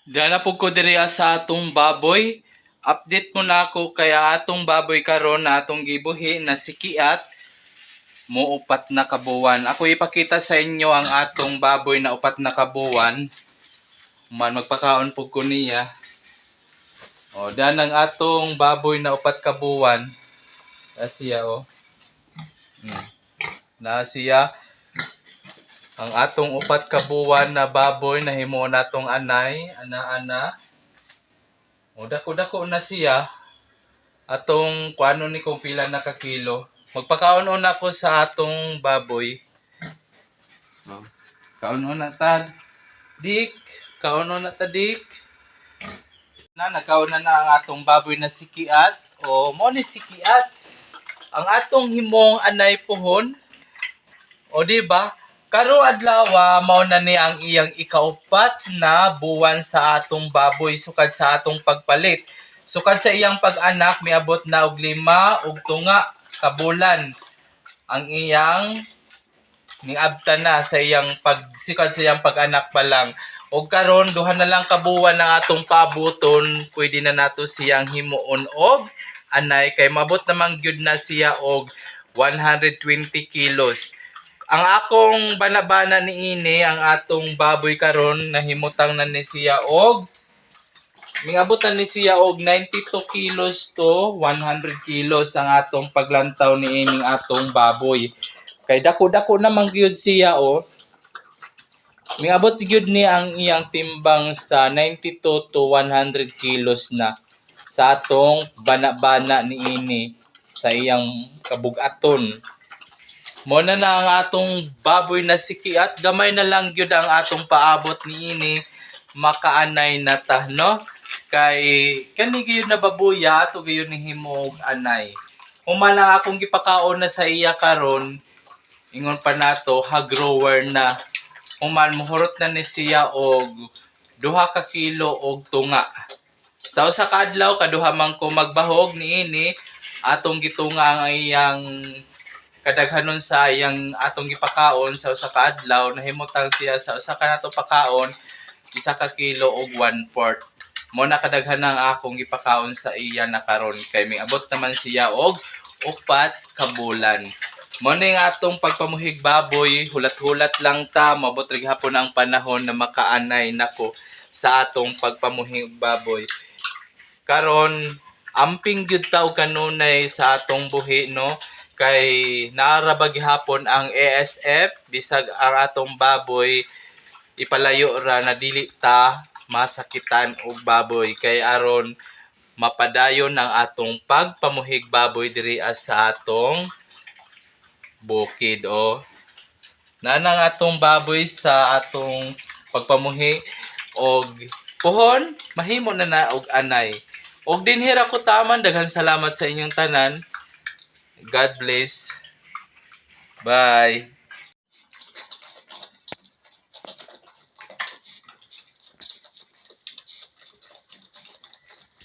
Dana po ko diri sa atong baboy. Update mo na ako kaya atong baboy karon na atong gibuhi na si Kiat mo 4 na kabuwan. Ako ipakita sa inyo ang atong baboy na 4 na kabuwan. Man magpakaon po ko niya. O, dan ang atong baboy na 4 kabuwan. Na siya oh. Na siya ang atong 4 kabuwan na baboy na himuon natong anay, ana-ana. O, dako-dako na siya. Atong kuano ni kung pila na ka kilo. Magpakaon una ko sa atong baboy. O, kaon una ta. Dik, kaon una ta, dik. Na nagkaon na na ang atong baboy na si Kiat. O mo ni si Kiat. Ang atong himong anay puhon. O, di ba? Karong adlaw mao na ni ang iyang 4 na buwan sa atong baboy sukad sa atong pagpalit. Sukad sa iyang pag-anak, miabot na og 5 ug tunga kabulan ang iyang niabta na sa iyang pagsikad sa iyang pag-anak pa lang. Og karon 2 na lang kabuwan ang atong paabuton, pwede na nato siyang himuon og anay kay mabot namang gyud na siya og 120 kilos. Ang akong bana-bana niini, ang atong baboy karon nahimutang na ni siya og mingabot na ni siya og 92 kilos to 100 kilos ang atong paglantaw niining atong baboy. Kay dako-dako naman gyud siya oh. Miabot gyud ni ang iyang timbang sa 92 to 100 kilos na sa atong bana-bana niini sa iyang kabugaton. Mo na na ang atong baboy na si Kiat, gamay na lang gyud ang atong paabot niini, makaanay na ta, no? Kay kani gyud na babuya ato gyud ni himo og anay. Human ang akong gipakaon na sa iya karon, ingon pa nato, hog grower na. Human mohurot na ni siya og 2 ka kilo og tunga. Sa usa ka adlaw kaduha man ko magbahog niini, atong gitunga ang iyang kadaghanon sa iyang atong gipakaon sa usa ka adlaw, nahimutang siya sa usa ka nato pakaon 1 ka kilo og 1/4. Mo na kadaghan ang akong gipakaon sa iya na karon kay miabot naman siya og 4 ka bulan. Mo ni nga atong pagpamuhig baboy, hulat-hulat lang ta, mabot ra gihapon ang panahon na makaanay nako sa atong pagpamuhig baboy. Karon amping gyud ta og kanunay sa atong buhi, no, kay naa ra ba gihapon ang ASF, bisag ang atong baboy ipalayo ra na dili ta masakitan og baboy kay aron mapadayon ang atong pagpamuhig baboy diri sa atong bukid o. Nanang atong baboy sa atong pagpamuhi og puhon mahimo na na og anay. Og dinhi ra ko taman, daghan salamat sa inyong tanan. God bless. Bye.